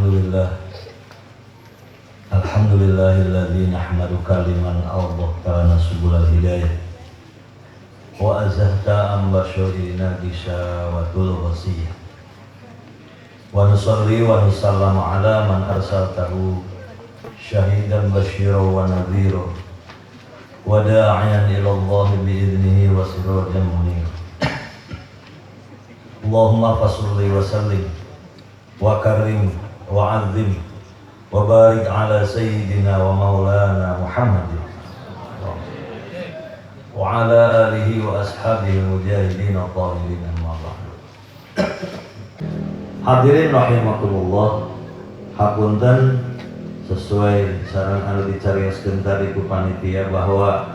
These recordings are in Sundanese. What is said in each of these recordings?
Alhamdulillah. Alhamdulillahilladzi nahmaduka liman awdahta lana subulal hidayah wa azahta an basyarina gisyawatul ghasiyah. Wa nusalli wa nusallamu ala man arsaltahu syahidan basyira wa nadhira wa da'iyan ila Allah biiznihi wa sirajan munira. Allahumma fasholli wa sallim wa karim wa azim wa barik ala sayyidina wa maulana Muhammad wa ala alihi wa ashabihi mujahidin at-tahirin amma ba'du. Hadirin rahimakumullah, hapunten sesuai saran anu dicarioskeun tadi ku panitia bahwa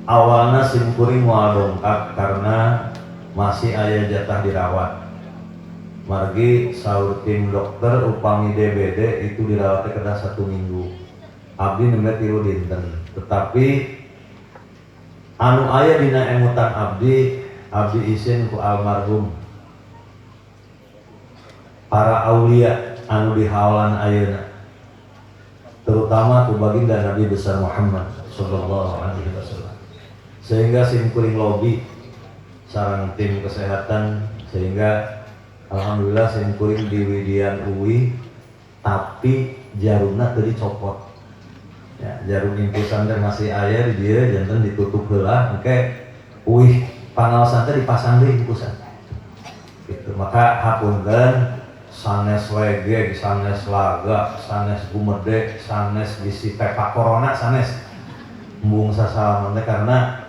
awalna simkuring moal dongkap karena masih aya jatah dirawat. Margi saur tim dokter upami DBD itu dirawatnya kena 1 minggu. Abdi nembe 3 dinten. Tetapi anu aya dina emutan abdi, abdi isin ku almarhum para aulia anu dihaolan ayeuna, terutama ku baginda Nabi besar Muhammad sallallahu alaihi wasallam. Sehingga simkuring lobi sareng tim kesehatan, sehingga alhamdulillah simkuring di Widian UI, tapi jarumna teu dicopot. Ya, jarum infusan teh masih aya di dieu, janten ditutup heula, engke uih pangaosan teh dipasang deui infusan. Gitu. Maka hapunten sanes legeg, sanes laga, sanes gumede, sanes bisi tepa corona, sanes embung sasalaman teh karena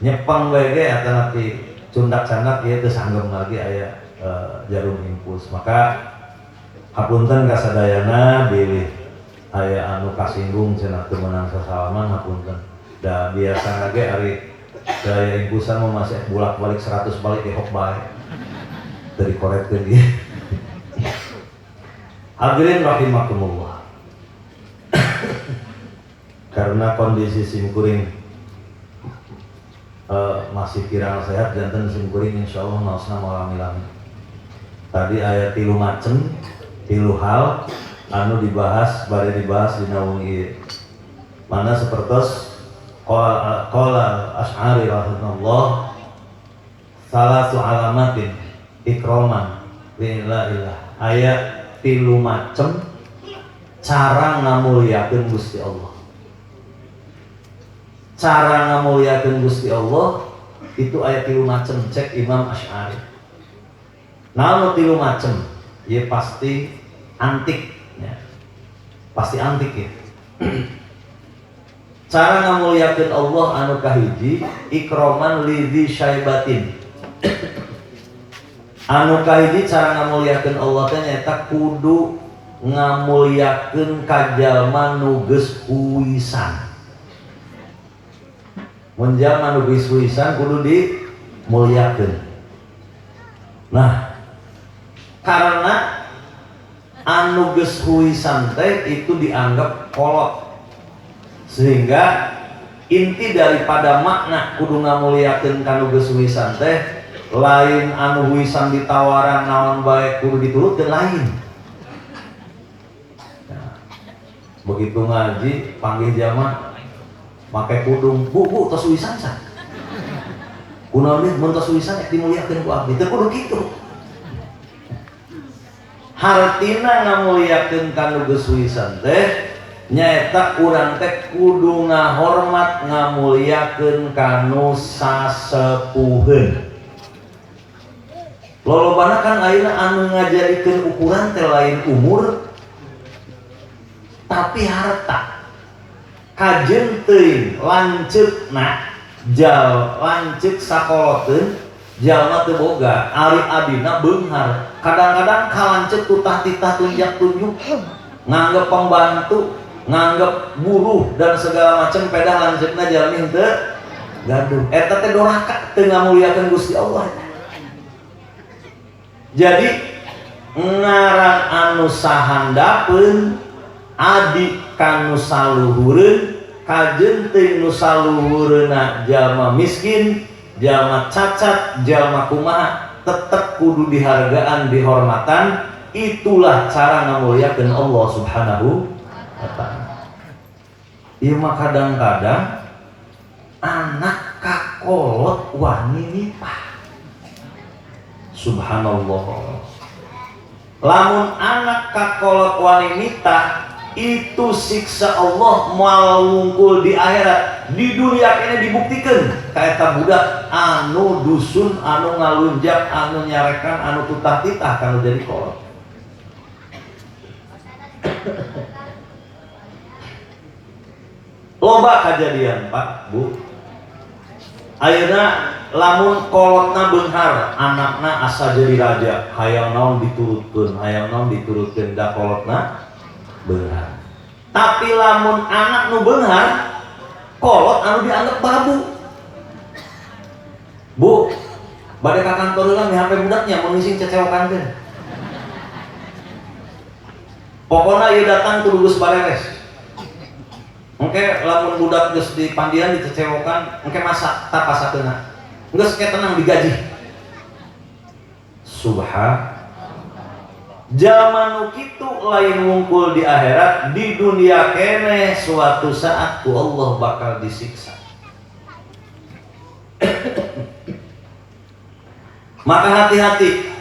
nyepeng bae ge atanapi cundak-candak ieu teu sanggem lagi aya jarum infus. Maka hapunten kasadayana bilih aya anu kasinggung cenah teu meunang sasalaman, hapunten. Da biasa ge ari daya infusan mah masih bolak-balik 100 balik dihok bae. Teu dikoretkeun ieu. Hadirin rahimakumullah. Karena kondisi simkuring masih kirang sehat, janten simkuring insyaallah maosna moal lami-lami. Tadi aya 3 macem, 3 hal anu dibahas, bade dibahas dina wengi ieu. Mana sapertos qala Asy'ari rahimahullah, salatu alamatin ikroman la ilah. Aya 3 macem cara ngamuliakeun Gusti Allah. Cara ngamuliakeun Gusti Allah itu aya 3 macem cek Imam Asy'ari. Naon 3 macem? Ya pasti antik ya. Pasti antik ya. Cara ngamuliakeun Allah anu kahiji ikroman lidzi syaibatin. Anu kahiji cara ngamuliakeun Allah teh nyaeta kudu ngamuliakeun ka jalma nu geus huisan. Mun jalma nu geus huisan kudu dimuliakeun. Nah, karena anu geus huisan teh itu dianggap kolot. Sehingga inti daripada makna kudu ngamuliakeun ka nu geus huisan teh lain anu huisan ditawaran naon bae kudu diturutkeun, lain. Nah, begitu ngaji panggih jamaah make kudung, bu bu tos huisan sa. Kunaon deui mun tos huisan ek dimuliakeun ku abdi, teu kudu kitu. Hartina ngamuliakeun ka nu geus huisan teh nyaeta urang teh kudu ngahormat ngamuliakeun ka nu sasepuheun. Lolobana kan ayeuna anu ngajadikeun ukuran teh lain umur tapi harta. Kajeun teuing lanceukna jal lanceuk sakoloteun jalma teu boga, ari adina beunghar. Kadang-kadang kalanceuk tutah titah tunjak tunjuk, nganggep pembantu, nganggep buruh dan segala macam, pedah lanceukna jalmi henteu gaduh. Eta teh doraka teu ngamuliakeun Gusti Allah. Jadi ngarang anu sahandapeun adi kanu saluhureun, kajeun teuing nu saluhureuna jalma miskin, jalma cacat, jalma kumaha, tetep kudu dihargaan, dihormatan. Itulah cara ngamuliakeun Allah Subhanahu wa ta'ala. Ieu mah kadang-kadang anak kakolot wani nitah. Subhanallah. Lamun anak kakolot wani nitah, itu siksa Allah moal wungkul di akhirat. Di dunia kene dibuktikan ka eta budak anu dusun, anu ngalunjak, anu nyarekan, anu tutah-titah kanu jadi kolot. Loba kejadian Pak, Bu. Ayeuna lamun kolotna beunghar, anakna asa jadi raja, hayang naon diturutkeun, hayang naon diturutkeun, da kolotna beunghar. Tapi lamun anak nu beunghar, kolot anu dianggap babu. Bu, bade ka kantor heula mi HP budaknya mun ngising cecewokan teh. Pokona ieu datang kudu geus bareres. Engke lamun budak geus dipandian dicecewokan, engke masak tak pasakeuna. Geus ke tenang digaji. Subhan. Jalma nu kitu lain wungkul di akhirat, di dunia keneh suatu saat ku Allah bakal disiksa. Maka hati-hati,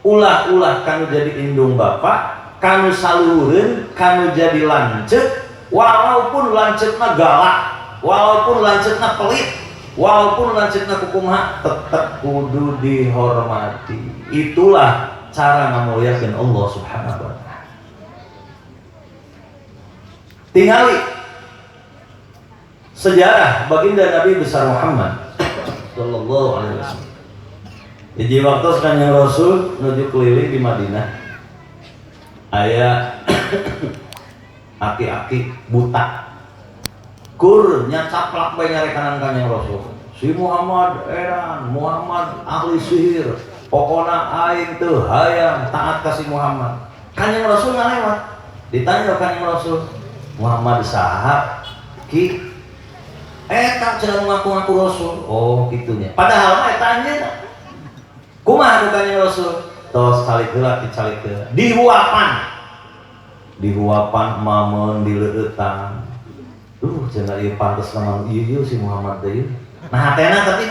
ulah-ulah kanu jadi indung bapak, kanu saluhureun, kanu jadi lanceuk, walaupun lanceukna galak, walaupun lanceukna pelit, walaupun lanceukna kukumaha, tetep kudu dihormati. Itulah cara ngamuliakeun Allah Subhanahu wa ta'ala. Tingali sejarah baginda Nabi besar Muhammad sallallahu alaihi wasallam. Hiji waktu Kanjeng Rasul nuju keliling di Madinah, aya aki-aki buta kur nyacaplak bae nyarekanan Kanjeng Rasul. Si Muhammad edan, Muhammad ahli sihir, pokona aing teu hayang taat ka si Muhammad. Kanjeng Rasul ngalewat. Ditanya Kanjeng Rasul, Muhammad saha? Ki eta cenah ngaku-ngaku Rasul. Oh, kitunya. Padahal mah eta anjeunna. Kumaha ku Kanjeng Rasul? Tos calik heula ki calik heula. Dihuapan. Dihuapan mameun dileueutan. Duh, cenah ieu pantes lamun ieu si Muhammad teh ieu. Nah, hatena tapi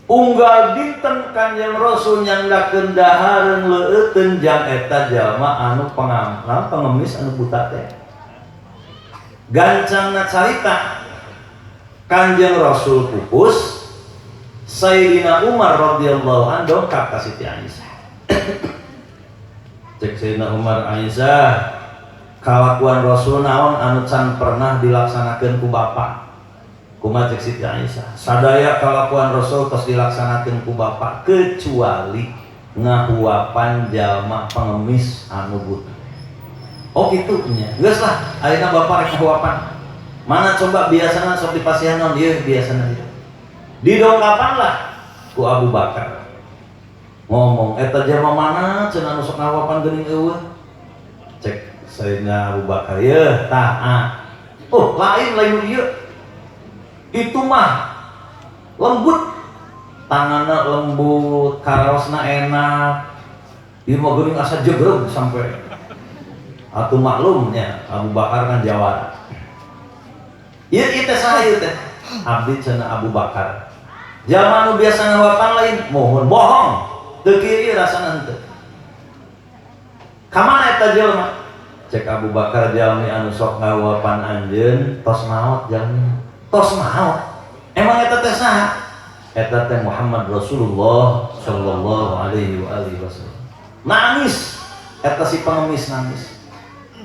unggal dinten Kanjeng Rasul nyandakeun dahareun leueuteun jang eta jalma anu pengemis anu buta teh. Gancangna carita Kanjeng Rasul pupus, Sayyidina Umar radhiyallahu anhu dongkap ka Siti Aisyah. Cek Sayyidina Umar, Aisyah, kalakuan Rasul naon anu can pernah dilaksanakeun ku bapak? Kumaha cek Siti Aisyah? Sadaya kalakuan Rasul tos dilaksanakeun ku bapak kecuali ngahuapan jalma pengemis anu buta. Oh kitu nya. Geus lah, ayeuna bapak rek ngahuapan. Mana coba biasana sok dipasihan naon ieu biasana ieu. Didongkapan lah ku Abu Bakar. Ngomong eta jalma mana cenah anu sok ngahuapan geuning eueuh. Cek Sayyidina Abu Bakar, yeuh tah ah. Oh, lain ieu. Itu mah lembut, tanganna lembut, karaosna enak. Ieu mah geuning asa jegreg sampai atuh maklumnya Abu Bakar kan jawara. Ieu ieu teh saha ieu teh? Abdi cenah Abu Bakar. Jalma nu biasa ngahuapan lain, mohon bohong. Teu kieu rasana henteu. Ka mana eta jelema? Cek Abu Bakar, jalmi anu sok ngahuapan anjeun tos maot jalmi. Tos maot. Emang eta teh saha? Eta teh Muhammad Rasulullah sallallahu alaihi wa alihi wasallam. Nangis eta si pengemis nangis.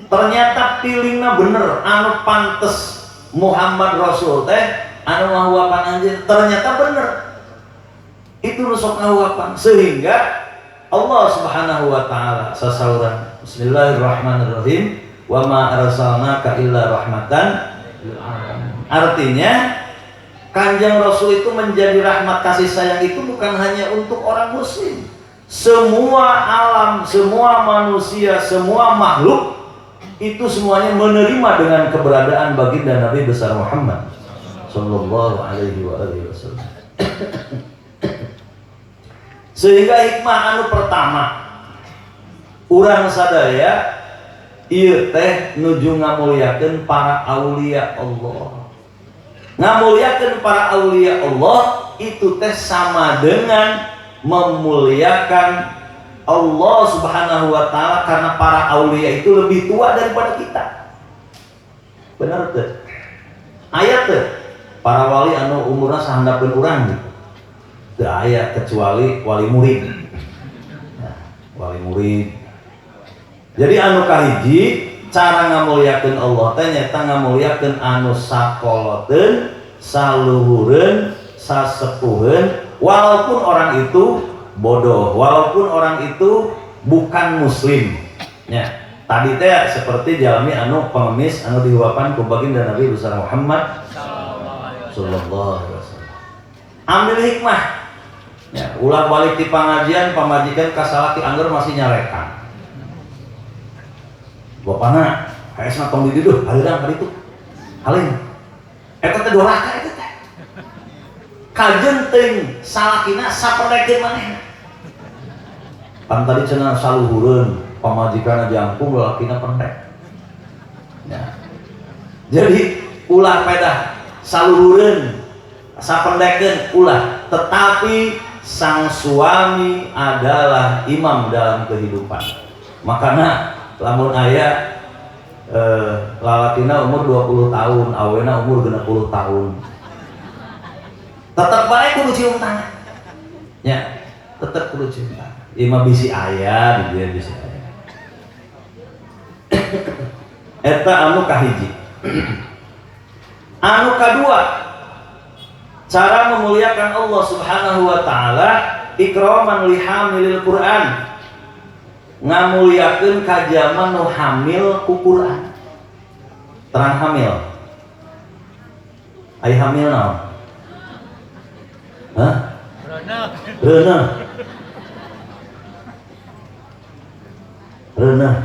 Ternyata pilingna bener, anu pantes Muhammad Rasul teh anu ngahuapan anjeun, ternyata bener. Itu nu sok ngahuapan sehingga Allah Subhanahu wa taala sasauran Bismillahirrahmanirrahim wa ma arsalnaka illa rahmatan lil alamin. Artinya Kanjeng Rasul itu menjadi rahmat kasih sayang itu bukan hanya untuk orang muslim. Semua alam, semua manusia, semua makhluk itu semuanya menerima dengan keberadaan baginda Nabi besar Muhammad sallallahu alaihi wa alihi wasallam. Sehingga hikmah anu pertama Urang sadaya ieu teh nuju ngamuliakeun para aulia Allah. Ngamuliakeun para aulia Allah itu teh sama dengan memuliakan Allah Subhanahu wa taala, karena para aulia itu lebih tua daripada kita. Benar teh? Aya teh para wali anu umurna sahandapeun urang gitu. Teu aya kecuali wali murid. Nah, wali murid. Jadi anu kahiji cara ngamuliakeun Allah teh nyaeta ngamuliakeun anu sakoloteun, saluhureun, sasepuheun, walaupun orang itu bodoh, walaupun orang itu bukan muslim. Ya, tadi teh seperti jalmi anu pengemis anu dihuapan ku baginda Nabi besar Muhammad sallallahu alaihi wasallam. Ambil hikmah. Ya, ulah balik di pengajian pamajikan kasalaki angger masih nyarekan. Bapana kaesna tong dididuh hareudang ka ditu. Haling. Eta teh doraka eta teh. Kajeun teuing salakina saperdekeun manehna. Pan tadi cenah saluhureun pamajikanna jangkung lalakina pendek. Ya. Jadi ulah pedah saluhureun sapendekeun ulah, tetapi sang suami adalah imam dalam kehidupan. Makana lamun aya lalakina umur 20 tahun, awena umur 60 tahun. Tetep bae kudu cium tangan. Ya, tetep kudu cium tangan. Imam bisi aya di dieu bisi aya. Eta anu kahiji. Anu kadua, cara memuliakan Allah Subhanahu wa taala ikraman li hamilil Quran. Ngamuliakeun ka jalma nu hamil ku Quran. Terang hamil. Ai hamil naon? Hah? Reuneuh. Reuneuh.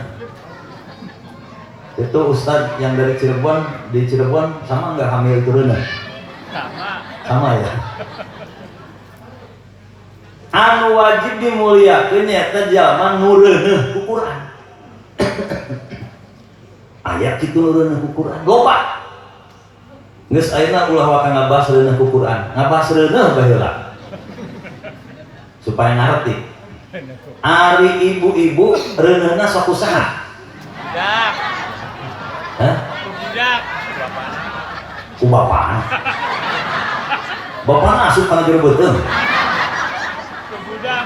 Itu ustadz yang dari Cirebon, di Cirebon sama nggak hamil itu reuneuh? Sama. Sama ya. Anu wajib dimuliakeun nyaeta jalma nu reuneuh ku Quran. Aya kitu nu reuneuh ku Quran. Loba. Geus ayeuna ulah waka ngabahas reuneuh ku Quran. Ngabahas reuneuh baheula. Supaya ngarti. Ari ibu-ibu reuneuhna sok usaha. Budak. Hah? Budak. Ku bapana. Bapana asup kana jero beuteung. Ku budak.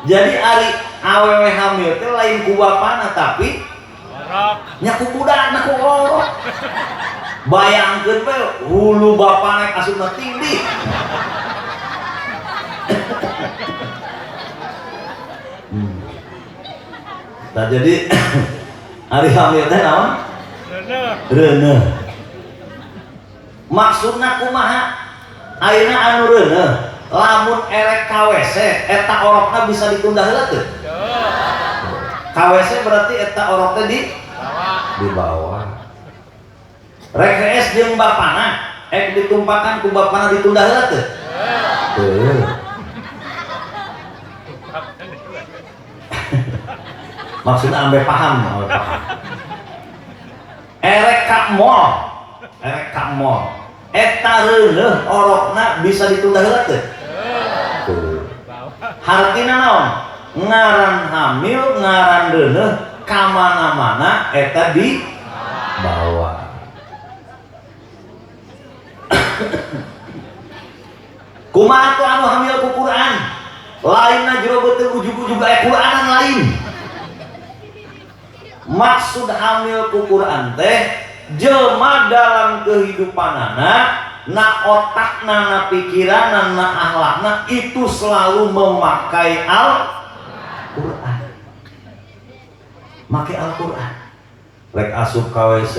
Jadi ari awewe hamil teh lain ku bapana tapi orok. Nya ku budakna ku orok. Bayangkeun we hulu bapana asupna tinggi. Nah jadi ari hamil teh naon? Reuneuh. Reuneuh. Maksudna kumaha? Ayeuna anu reuneuh lamun erek ka WC eta orokna bisa ditunda heula teu? Ka WC berarti eta orok teh di dibawa. Rek hees jeung bapana, ek ditumpakan ku bapana ditunda heula teu? Teu. Maksudna ambe paham, ambe paham. Erek ka mall, erek ka mall. Eta reuneuh orokna bisa ditunda heula teu? Teu. Hartina naon? Ngaran hamil, ngaran reuneuh ka mana-mana eta dibawa. Kumaha tuh anu hamil ku Quran? Lainna jero beuteung ujug-ujug aya Quranan lain. Maksud hamil ku Quran teh jelma dalam kehidupanana, na otakna, na pikiranna, na akhlakna itu selalu memakai Al-Quran. Make Al-Quran. Rek asup ka WC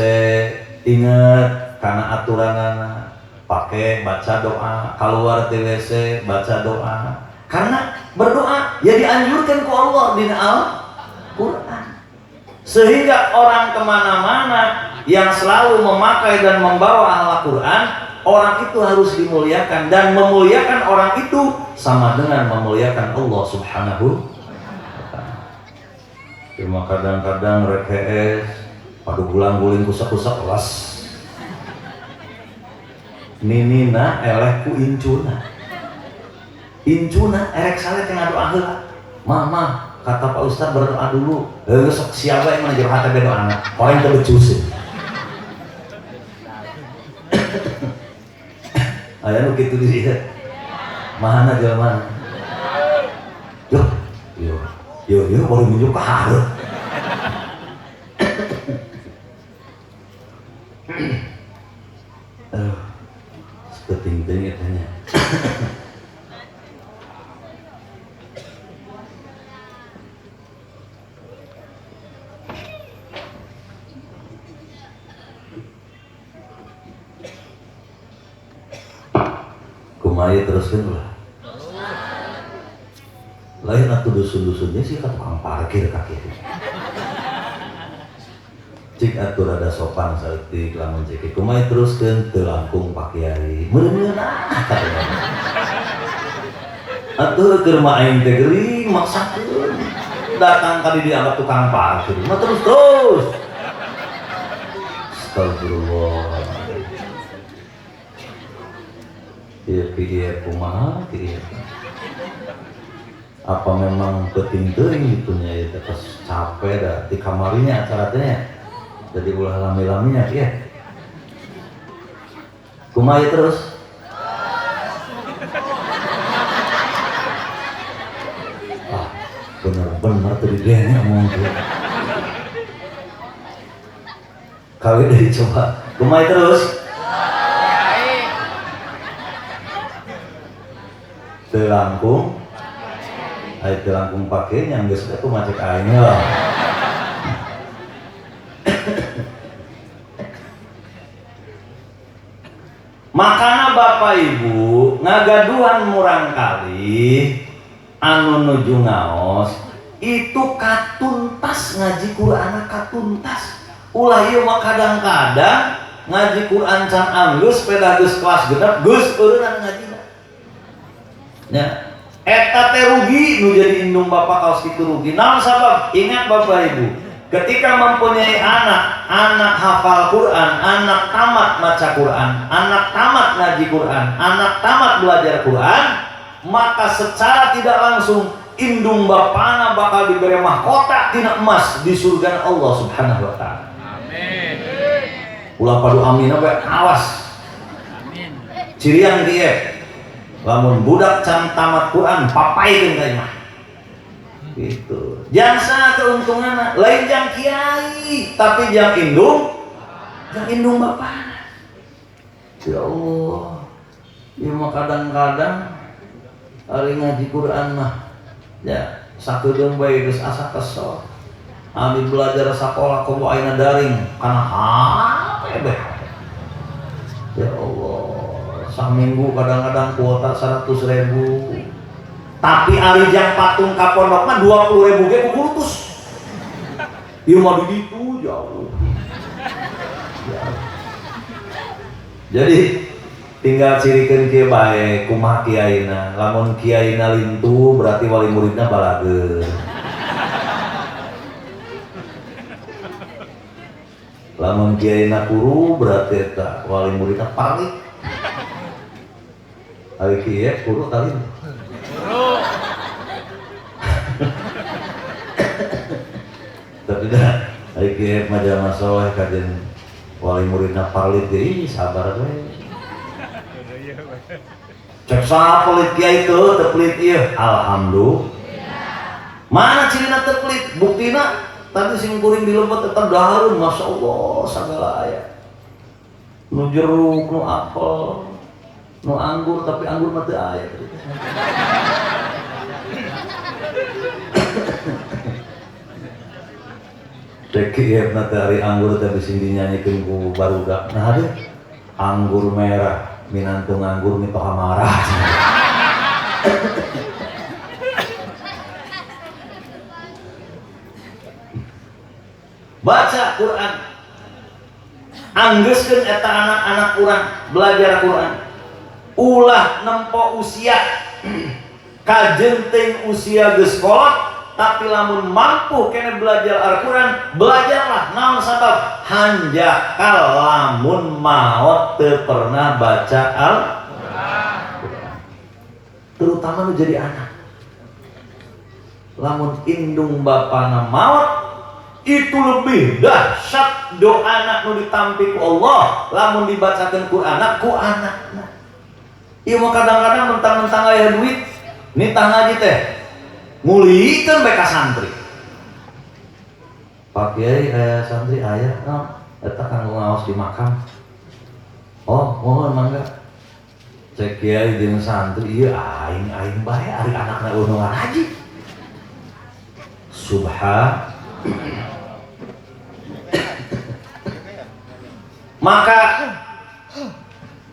inget kana aturanana, pake baca doa, keluar ti WC baca doa. Karena berdoa ya dianjurkan ku Allah dina Al-Quran. Sehingga orang kemana-mana yang selalu memakai dan membawa Al-Quran, Orang itu harus dimuliakan, dan memuliakan orang itu sama dengan memuliakan Allah Subhanahu wa ta'ala. Cuma kadang-kadang rek hees padu gulang-guling kusak-kusak las. Ninina eleh ku incuna. Incuna erek sale teh ngadoa heula. Mama, kata Pak Ustaz berdoa dulu. Heuh sok siapa yang mana jero hate doana. Orang teu becus. Aya nu kitu di dieu. Mahana jelema. Yo, yo, yo, yo baru minjuk ka hareup. Aduh, sepenting-penting eta nya. Kumaha teruskeun ulah. Lain atuh dusun-dusunnya sih ka tukang parkir kaki. Cik atuh rada sopan saeutik lamun cik kumaha teruskeun teu langkung Pak Kiai. Meureun-meureun atuh keur mah aing teh geuring maksakeun. Datang ka di dianggap tukang parkir. Mah terus terus. Astagfirullah. Iya, iya, kumaha, iya. Apa memang penting teuing gitunya ya, terus capek dah di kamarinya acaranya. Jadi ulah lami-laminya iya. Kumaha terus? Ah, bener-bener tadi dia ngomong tuh. Kali dari coba, kumaha terus? Teu langkung, ai teu langkung pake nya geus atuh macek aing lah. Makana Bapak Ibu ngagaduhan murangkali anu nuju ngaos itu katuntas ngaji Qur'an katuntas. Ulah ieu mah kadang-kadang ngaji Qur'an can anggeus pedah geus kelas genep geus eureunana ngajina. Nya eta teh rugi nu jadi indung bapak kaos kitu rugi. Naon sabab? Ingat Bapak Ibu, ketika mempunyai anak, anak hafal Quran, anak tamat maca Quran, anak tamat ngaji Quran, anak tamat belajar Quran, maka secara tidak langsung indung bapana bakal diberi mahkota tina emas di surga Allah Subhanahu wa taala. Amin. Ulah padu amin apa awas. Amin. Cirian kieu. Lamun budak can tamat Quran papaikeun ka imah. Gitu. Jangsa keuntunganna lain jang kiai, tapi jang indung bapana. Ya Allah. Ieu mah kadang-kadang ari ngaji Quran mah ya sakedeung bae geus asa kesel. Abi belajar sakola komo ayeuna daring kana HP bae. Ya Allah. Saminggu kadang-kadang kuota 100.000. Tapi ari jang patung ka pondok mah 20.000 ge kukulutus. Ieu mah di ditu jauh. Ya. Jadi tinggal cirikeun kieu bae kumaha kiaina. Lamun kiaina lintu berarti wali muridna balageur. Lamun kiaina kuru berarti eta wali muridna panik. Ari kieu kuru tali. Kuru. Tapi dah ari kieu mah jalma soleh kajen wali muridna parlit deui sabar we. Cek saha pelit kiai teu teu pelit ieu. Alhamdulillah. Mana cirina teu pelit? Buktina tadi sing kuring di lembut tetep dahareun masyaallah sagala aya. Nu jeruk, nu apel, nu anggur, tapi anggur mah teu aya. Cek kieu na teh ari anggur teh bisi dinyanyikeun ku barudak. Nah hade anggur merah, minantu nganggur mitoha marah. Baca Quran. Anggeuskeun eta anak-anak urang belajar Quran. Ulah nempo usia kajenting usia geus kolot, tapi lamun mampu kene belajar Al-Quran, belajarlah. Naon sabab? Hanjakal lamun maot teu pernah baca Al-Quran. Terutama nu jadi anak. Lamun indung bapana maot, itu lebih dahsyat doa anak nu ditampi ku Allah lamun dibacakeun ku anak ku anakna. Ieu mah kadang-kadang mentang-mentang aya duit nitah ngaji teh ngulikeun bae ka santri. Pak Kiai aya santri aya naon eta kanggo ngaos di makam. Oh, mohon mangga. Cek kiai jeung santri ieu aing-aing bae ari anakna eueuh ngaji. Subhan. Maka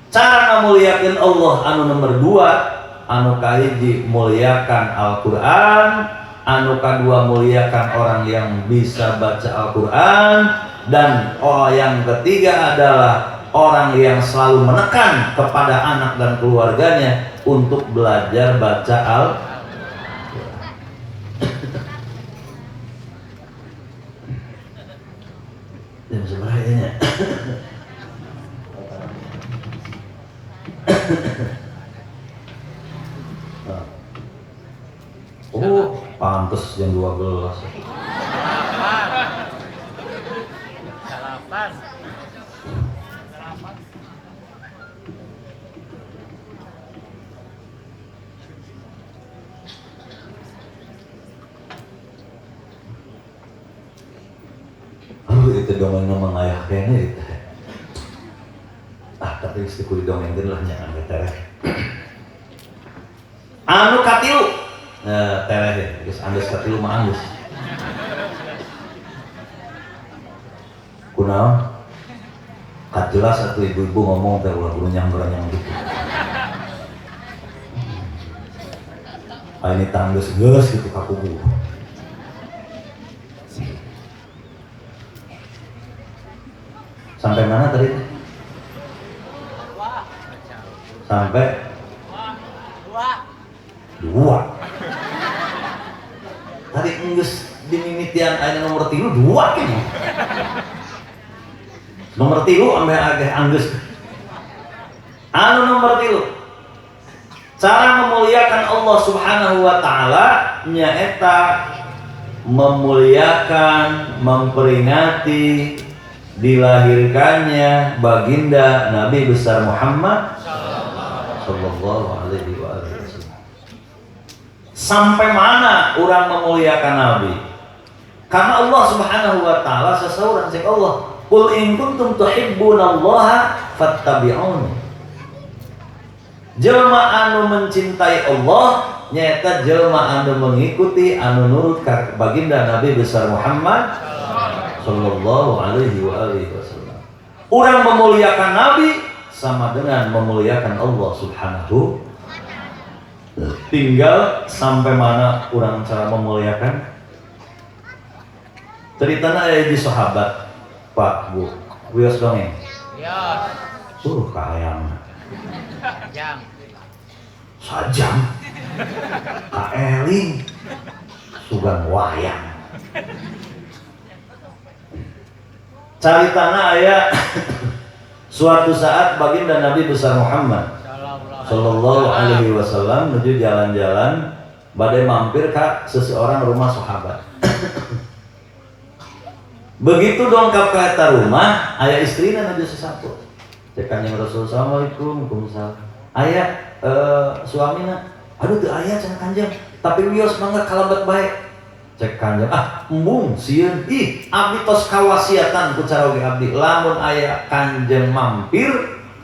cara ngamuliakeun Allah anu nomor 2, anu kahiji muliakan Al-Quran, anu kadua muliakan orang yang bisa baca Al-Quran, dan yang ketiga adalah orang yang selalu menekan kepada anak dan keluarganya untuk belajar baca Al-Quran. Jam seberapa? Oh, pantes jam 12. Salapan. Aduh, itu dongeng mengayah kayaknya itu. Ah, tapi geus kudu dongengkeun lah nya anu tereh. Anu katilu. Nah, tereh geus anggeus katilu mah anggeus. Kunaon? Kajelas atuh ibu-ibu ngomong teh ulah grunyang-grunyang gitu. Ah ini tanggeus geus gitu ka kubu. Sampai mana tadi? Sampai 2. Tadi enggeus dimimitian aya nomor 3 2 kayaknya. Nomor 3 ameh ageh anggeus. Anu nomor 3. Cara memuliakan Allah Subhanahu wa taala nyaeta memuliakan, memperingati dilahirkannya baginda Nabi besar Muhammad sallallahu alaihi wasallam. Sampai mana orang memuliakan Nabi? Karena Allah Subhanahu wa taala seseorang cek Allah, "Qul in kuntum tuhibbunallaha fattabi'uni." Jelma anu mencintai Allah nyaeta jelma anu mengikuti, anu nurut ka baginda Nabi besar Muhammad sallallahu alaihi wasallam. Orang memuliakan Nabi sama dengan memuliakan Allah Subhanahu. Tinggal sampai mana orang cara memuliakan? Ceritanya ada di sahabat, Pak, Bu, wios dongeng. Wios. Suruh kahayang. Sajam. Sajam. Kaeling. Sugan wayang. Caritana aya suatu saat baginda Nabi besar Muhammad sallallahu alaihi wasallam menuju jalan-jalan badai mampir ke seseorang rumah sahabat. Begitu dongkap ke eta rumah, aya istrina nuju sesapu. Cek Kanjeng Rasul, "Assalamualaikum." Waalaikumsalam. Aya suamina, "Aduh teu aya cenah Kanjeng, tapi wios mangga kalebet bae." Cek Kanjeng, "Ah, embung sieun. Ih, abdi tos kawasiatan ku caroge abdi. Lamun aya Kanjeng mampir,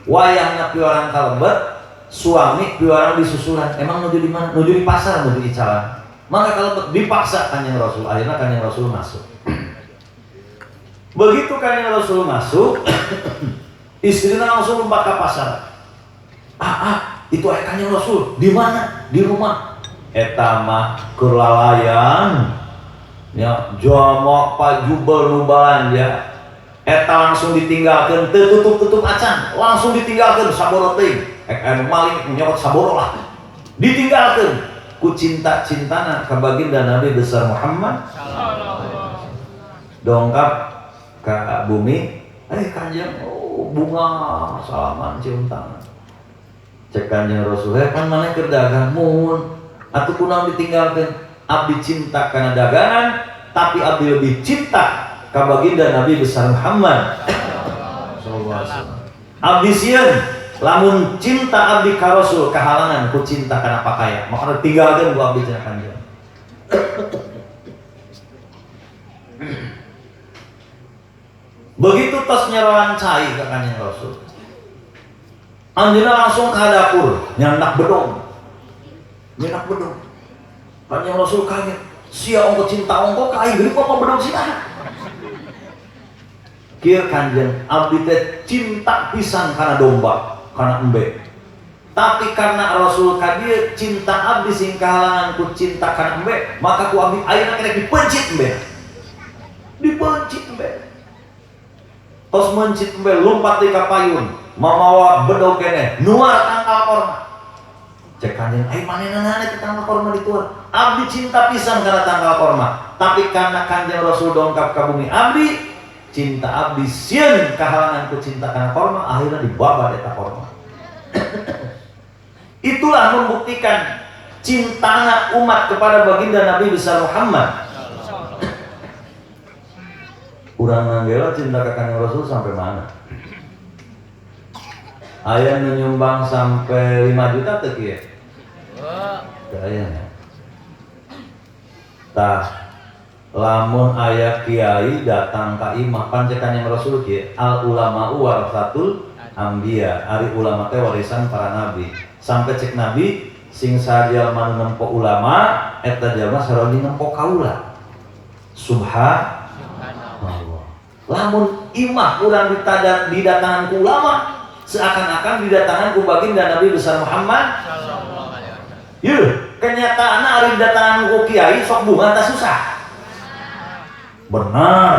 wayahna piwarang kalebet, suami piwarang disusulan. Emang nuju di mana? Nuju di pasar, nuju di jalan. Mangga kalebet." Dipaksa Kanjeng Rasul. Akhirnya Kanjeng Rasul masuk. Begitu Kanjeng Rasul masuk, istrinya langsung lompat ke pasar. "Ah, ah, itu ayah Kanjeng Rasul. Di mana? Di rumah." Eta mah keur lalayan. Ya, jamak pajubel nu balanja. Eta langsung ditinggalkeun teu tutup-tutup acan, langsung ditinggalkeun saboro teuing. Ek anu maling nyokot saboro lah. Ditinggalkeun ku cinta-cintana ka baginda Nabi besar Muhammad dongkap ka bumi, kanjeng, oh, bunga salaman cium tangan. Cek kanjeng Rasul, kan maneh keur dagang mun atuh kunaon ditinggalkeun? Abdi cinta kana dagangan, tapi abdi lebih cinta ka baginda Nabi besar Muhammad sallallahu alaihi wasallam. Abdi sieun lamun cinta abdi ka Rasul kahalangan ku cinta kana pakaya, makana tinggalkeun ku abdi cenah kanjeng. Begitu tos nyeroan cai ka kanjeng Rasul, anjeunna langsung ka dapur nyandak bedong. Nyandak bedong. Kanjeng Rasul kaget, sia ongko cinta ongko ka aing geuning kok bedong sia. Kieu kanjeng, abdi teh cinta pisan kana domba, kana embe. Tapi karena Rasul ka dieu cinta abdi sing kahalangan ku cinta kana embe, maka ku abdi ayeuna keneh dipencit embe. Dipencit embe. Tos mencit embe lompat di ka payun, mamawa bedog keneh, nuar tangkal korma. Cek kanjeng, ai manehna teh tangkal korma dituar. Abdi cinta pisan kana tangkal korma, tapi karena kanjeng Rasul dongkap ka bumi abdi, cinta abdi sieun kahalangan ku cinta kana korma, akhirnya dibabat eta korma. Itulah membuktikan cintana umat kepada baginda Nabi besar Muhammad. Urang nanggela cinta ka kanjeng Rasul sampai mana? Aya nu nyumbang sampai 5 juta teu kieu? Teu aya nya. Tah, lamun aya kiai datang ka imah pan cek kanjeng Rasul kieu, al ulama warasatul anbiya, ari ulama teh warisan para nabi. Sampai cek nabi sing sajalma nu nempo ulama eta jalma sareng nempo kaula. Subhanallah. Lamun imah urang didatangan ku ulama, seakan-akan didatangan ku baginda Nabi besar Muhammad sallallahu alaihi wasallam. Yeuh, kenyataanna ari didatangan ku kiai sok bunga tah susah. Benar.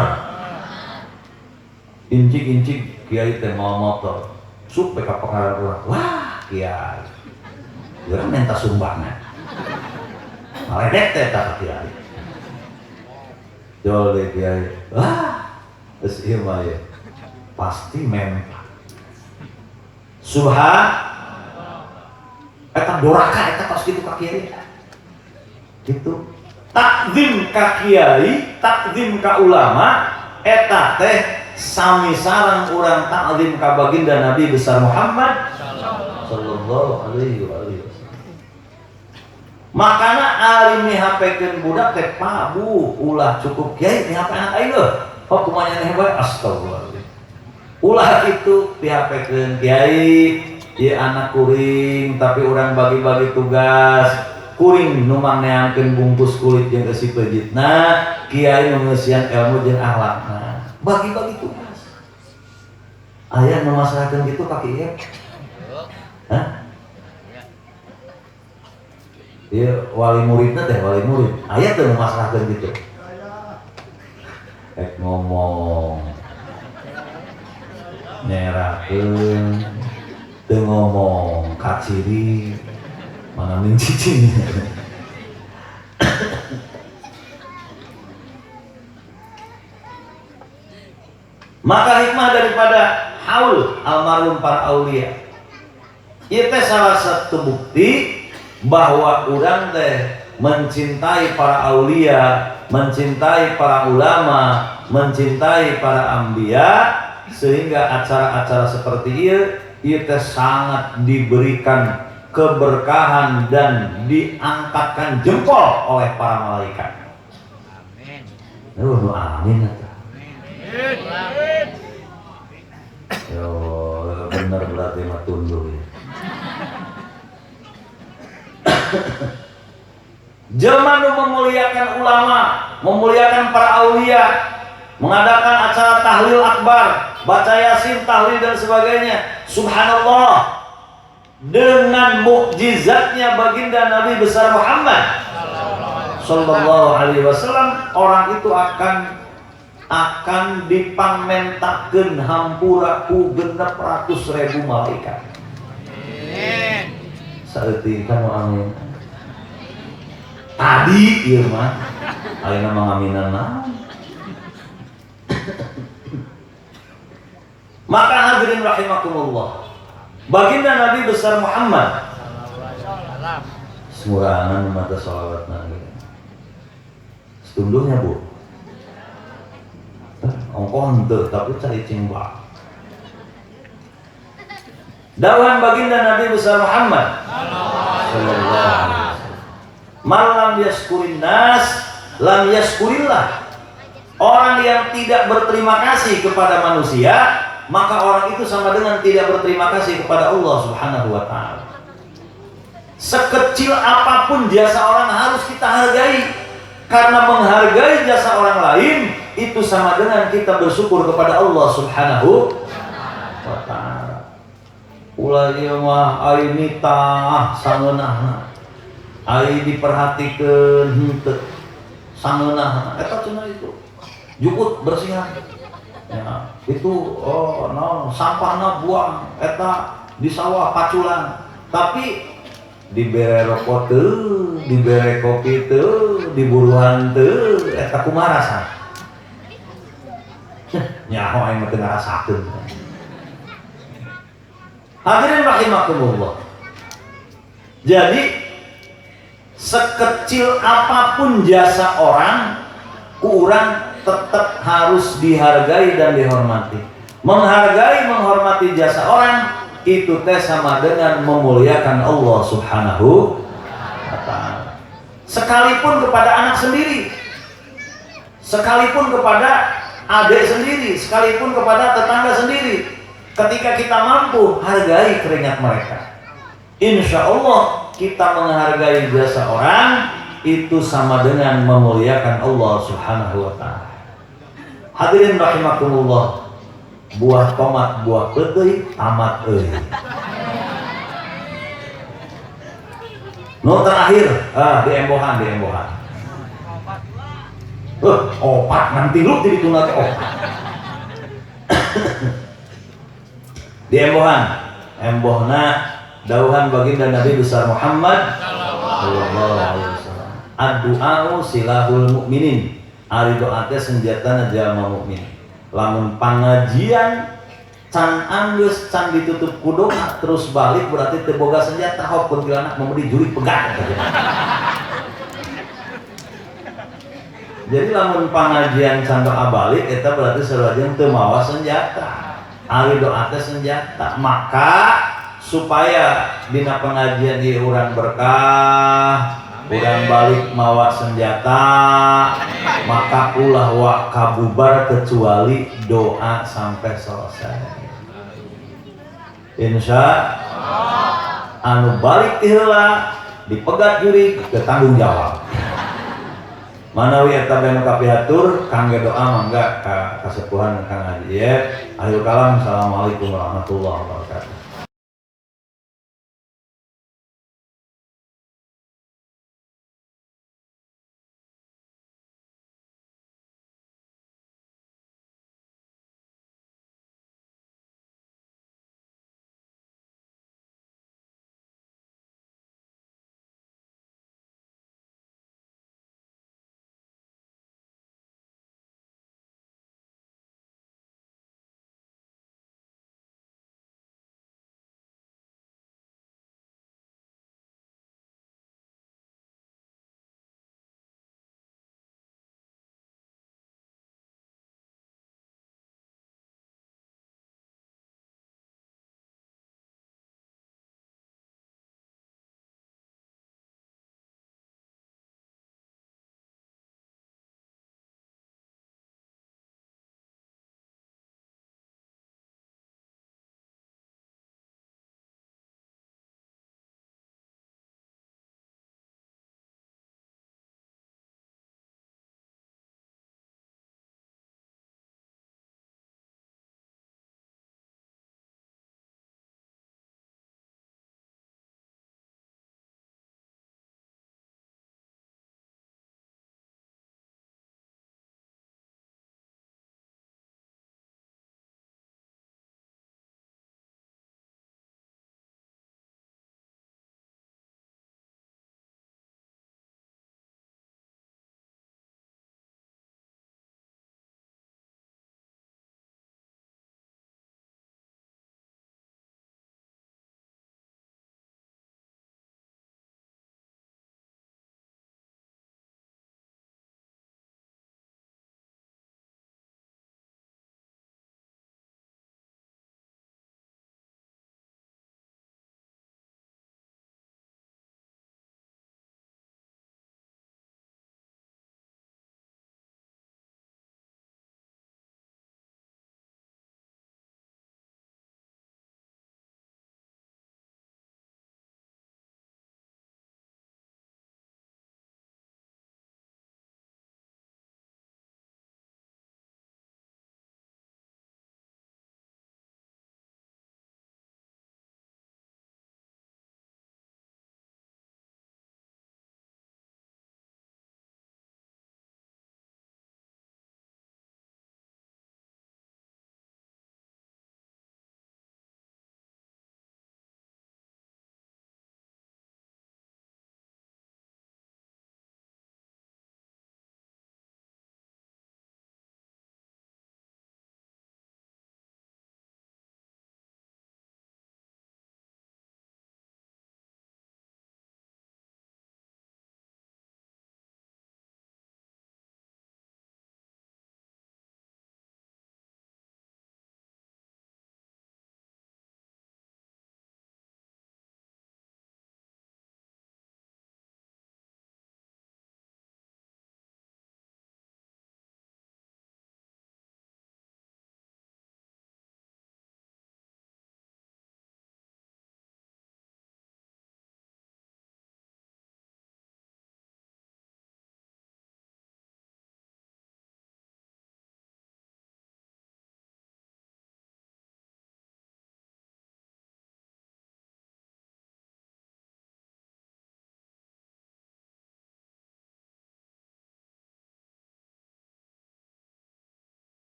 Incik-incik kiai teh mawa motor, sup ka pangaran urang. Wah, kiai. Urang minta sumbangan. Maledek teh eta kiai. Jol kiai. Wah, geus ieu mah ye. Pasti menta. Subhan. Eta doraka eta tos kitu ka kiai. Gitu. Takzim ka kiai, takzim ka ulama, eta teh sami sareng urang takzim ka baginda Nabi besar Muhammad sallallahu alaihi wasallam. Makana ari mihapekeun budak teh Pak Bu, ulah cukup kiai mihape anak aing leuh. Hok kumaha nyaneh bae astagfirullahaladzim. Ulah kitu dihapekeun kiai, ieu anak kuring tapi urang bagi-bagi tugas. Kuring nu mangneangkeun bungkus kulit jeung eusi peujitna, kiai nu ngeusian ilmu jeung akhlakna. Bagi-bagi tugas. Aya nu masalahkeun kitu ka kieu? Hah? Ieu wali muridna teh wali murid. Aya teu nu masalahkeun kitu? Ek ngomong nyerakeun teu ngomong kaciri mana mincicing. Maka hikmah daripada haul almarhum para aulia itu salah satu bukti bahwa urang teh mencintai para aulia, mencintai para ulama, mencintai para anbiya, sehingga acara-acara seperti ieu teh sangat diberikan keberkahan dan diangkatkan jempol oleh para malaikat. Amin. Amin eta. Amin. Yo, bener berarti mah tunduh ya. Jelma nu memuliakan ulama, memuliakan para aulia, mengadakan acara tahlil akbar, baca yasin, tahlil dan sebagainya. Subhanallah, dengan mukjizatnya baginda Nabi besar Muhammad sallallahu alaihi wasallam, orang itu akan akan dipangmentakeun hampura ku 600.000 malaikat. Amin. Saeutik kan amin. Tadi ieu mah ayeuna mah ngaminan naon. Maka hadirin rahimakumullah, baginda Nabi besar Muhammad semurangan mata sholawat nabi. Setunduhnya bu, ongkoh henteu tapi cari cimbak. Dawan baginda Nabi besar Muhammad sallallahu alaihi wasallam, man lam yaskurin nas lam yaskurillah. Orang yang tidak berterima kasih kepada manusia, maka orang itu sama dengan tidak berterima kasih kepada Allah Subhanahu wa taala. Sekecil apapun jasa orang harus kita hargai, karena menghargai jasa orang lain itu sama dengan kita bersyukur kepada Allah Subhanahu wa taala. Ulah ieu mah ai nitah sangeunahna, ai diperhatikeun henteu sangeunahna, eta cenah itu jukut bersihan. Ya, itu oh naon sampahna buang eta di sawah paculan, tapi dibere rokok teu, dibere kopi teu, diburuhan teu, eta kumaha rasana? Nyaho aing mah teu ngarasakeun. Hadirin rahimakumullah. Jadi sekecil apapun jasa orang, kurang tetap harus dihargai dan dihormati. Menghargai, menghormati jasa orang itu teh sama dengan memuliakan Allah Subhanahu wa taala. Sekalipun kepada anak sendiri, sekalipun kepada adik sendiri, sekalipun kepada tetangga sendiri, ketika kita mampu, hargai keringat mereka. Insya Allah kita menghargai jasa orang itu sama dengan memuliakan Allah Subhanahu wa taala. Hadirin rahimakumullah, buah tomat buah peuteuy tamat euy. Nu terakhir, di embohan, di embohan. Opat nanti lu jadi tuna teh opat. Di embohan, embohna dauhan baginda Nabi besar Muhammad sallallahu alaihi wasallam. Ad-du'a'u silahul mukminin. Ari doa teh senjatana jalma mukmin. Lamun pangajian can anggeus can ditutup ku doa terus balik berarti teu boga senjata, hop kuntilanak memberi juri pegat. Jadi lamun pangajian can doa balik eta berarti sarua teu mawa senjata. Ari doa teh senjata. Maka supaya dina pengajian ieu urang berkah, urang balik mawa senjata, maka ulah wa kabubar kecuali doa sampai selesai. Insya Allah anu balik ti heula dipegat juri ke tanggung jawab. Manawi eta benu kapihatur kangge doa mangga ka kasepuhan Kang Haji. Akhir kalam, assalamualaikum warahmatullahi wabarakatuh.